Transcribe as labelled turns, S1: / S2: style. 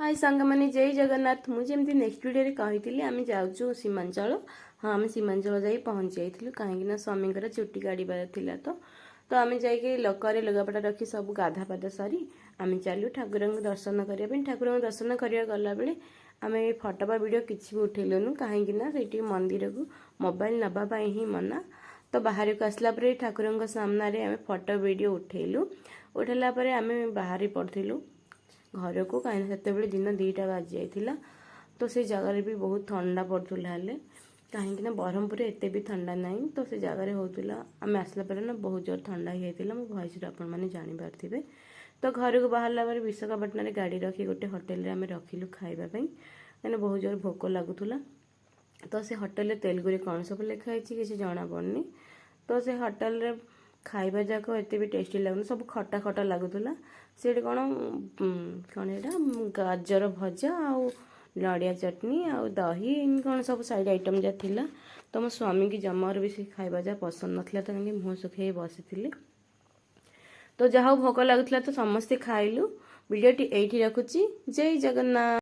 S1: High ସାଙ୍ଗମାନେ, ଜୟ ଜଗନ୍ନାଥ। ମୁଁ ଯେମିତି ନେକ୍ସଟ ଭିଡ଼ିଓରେ କହିଥିଲି, ଆମେ ଯାଉଛୁ ସୀମାଞ୍ଚଳ। ହଁ, ଆମେ ସୀମାଞ୍ଚଳ ଯାଇ ପହଞ୍ଚି ଯାଇଥିଲୁ, କାହିଁକିନା ସ୍ୱାମୀଙ୍କର ଚୁଟି କାଢ଼ିବାର ଥିଲା। ତ ତ ଆମେ ଯାଇକି ଲକରରେ ଲୁଗାପଟା ରଖି, ସବୁ ଗାଧା ପାଧା ସାରି ଆମେ ଚାଲୁ ଠାକୁରଙ୍କୁ ଦର୍ଶନ କରିବା ପାଇଁ। ଠାକୁରଙ୍କୁ ଦର୍ଶନ କରିବାକୁ ଗଲାବେଳେ ଆମେ ଫଟୋ ବା ଭିଡ଼ିଓ କିଛି ବି ଉଠେଇଲୁନୁ, କାହିଁକି ନା ସେଇଠି ମନ୍ଦିରକୁ ମୋବାଇଲ ନେବା ପାଇଁ ହିଁ ମନା। ତ ବାହାରକୁ ଆସିଲା ପରେ ଠାକୁରଙ୍କ ସାମ୍ନାରେ ଆମେ ଫଟୋ ଭିଡ଼ିଓ ଉଠେଇଲୁ। ଉଠେଇଲା ପରେ ଆମେ ବାହାରି ପଡ଼ିଥିଲୁ ଘରକୁ, କାହିଁକିନା ସେତେବେଳେ ଦିନ 2ଟା ବାଜି ଯାଇଥିଲା। ତ ସେ ଜାଗାରେ ବି ବହୁତ ଥଣ୍ଡା ପଡ଼ୁଥିଲା, ହେଲେ କାହିଁକିନା ବ୍ରହ୍ମପୁରରେ ଏତେ ବି ଥଣ୍ଡା ନାହିଁ, ତ ସେ ଜାଗାରେ ହେଉଥିଲା। ଆମେ ଆସିଲା ପରେ ନା ବହୁତ ଜୋର ଥଣ୍ଡା ହେଇଯାଇଥିଲା, ମୋ ଭଏସ୍ରୁ ଆପଣମାନେ ଜାଣିପାରୁଥିବେ। ତ ଘରକୁ ବାହାରିଲା ପରେ ବିଶାଖାପାଟଣାରେ ଗାଡ଼ି ରଖି ଗୋଟେ ହୋଟେଲରେ ଆମେ ରଖିଲୁ ଖାଇବା ପାଇଁ, କାହିଁକିନା ବହୁତ ଜୋର ଭୋକ ଲାଗୁଥିଲା। ତ ସେ ହୋଟେଲରେ ତେଲୁଗୁରେ କ'ଣ ସବୁ ଲେଖା ହେଇଛି, କିଛି ଜଣାପଡ଼ୁନି। ତ ସେ ହୋଟେଲରେ ଖାଇବା ଯାକ ଏତେ ବି ଟେଷ୍ଟି ଲାଗୁନି, ସବୁ ଖଟା ଖଟା ଲାଗୁଥିଲା। ସେଇଠି କ'ଣ ଏଇଟା ଗାଜର ଭଜା ଆଉ ନଡ଼ିଆ ଚଟଣି ଆଉ ଦହି, ଏମିତି କ'ଣ ସବୁ ସାଇଡ଼୍ ଆଇଟମ୍ ଯାହା ଥିଲା। ତ ମୋ ସ୍ୱାମୀକି ଜମାରୁ ବି ସେ ଖାଇବା ଯାହା ପସନ୍ଦ ନଥିଲା, ତ ତାଙ୍କେ ମୁହଁ ଶୁଖେଇ ବସିଥିଲେ। ତ ଯାହା ହଉ, ଭୋକ ଲାଗୁଥିଲା ତ ସମସ୍ତେ ଖାଇଲୁ। ଭିଡ଼ିଓଟି ଏଇଠି ରଖୁଛି। ଜୟ ଜଗନ୍ନାଥ।